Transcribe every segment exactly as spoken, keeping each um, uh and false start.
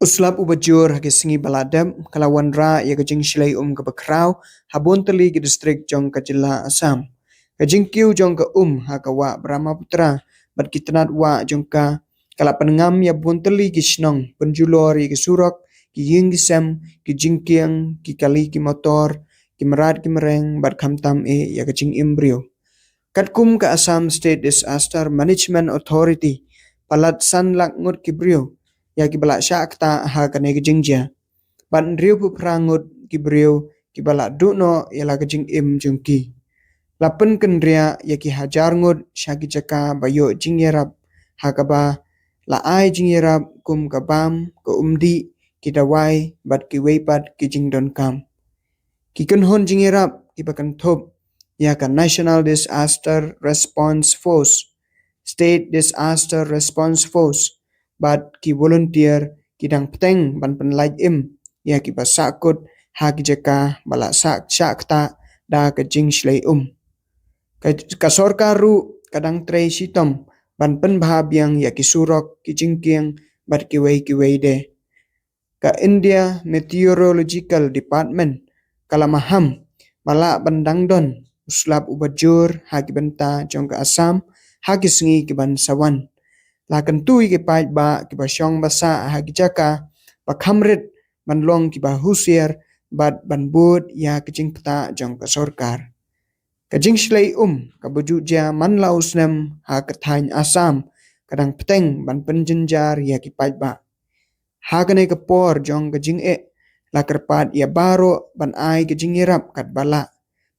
U slap uba jur ha ki sngi ba la dep ka la wanrah ïa ka jingshlei um kaba khraw ha bun tylli ki district jong ka jylla Assam. Ka jingkiew jong ka um ha ka wah Brahmaputra bad ki tnat wah jong ka ka la pynngam ïa bun tylli ki shnong, pynjulor ïa ki surok, ki ïing ki sem, ki jingkieng, ki kali ki motor, ki mrad ki mreng bad khamtam eh ïa ka jingim briew. Katkum ka Assam State Disaster Management Authority, palat san lak ngut ki briew ïa kiba la shah ktah ha kane ka jingjia. Bad hynriewphew phra ngut ki briew kiba la duh noh ïa la ka jingim jong ki. La pynkynriah ïa ki hajar ngut sha ki jaka ba ïoh jingïarap, ha kaba la ai jingïarap kum ka bam, ka umdih, ki dawai bad kiwei pat ki jingdonkam. Ki kynhun jingïarap kiba kynthup ïa ka National Disaster Response Force, State Disaster Response Force bad ki volunteer ki dang bteng ban pynlait im ïa kiba sahkut ha ki jaka ba la sah shah ktah da ka jingshlei um. Ka, ka sorkar ruh ka dang trei shitom ban pynbha biang ïa ki surok, ki jingkieng bad kiwei kiwei de. Ka India Meteorological Department ka la maham ba lah ban dang don u slap uba jur ha ki bynta jong ka Assam ha ki sngi ki ban sa wan. La kyntu ïa ki paidbah kiba shong ba sah ha ki jaka ba kham rit ban long kiba husiar bad ban bud ïa ka jingktah jong ka sorkar. Ka jingshlei um kaba ju jia man la u snem ha ka thaiñ Assam ka dang bteng ban pynjynjar ïa ki paidbah. Ha kane ka por jong ka jingeh, la kyrpad ïa baroh ban ai ka jingïarap katba lah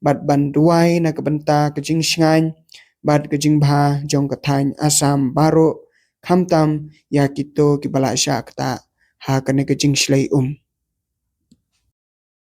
bad ban duwai na ka bynta ka jingshngaiñ bad ka jingbha jong ka thaiñ Assam baroh, khamtam ïa kito kiba la shah ktah ha kane ka jingshlei um.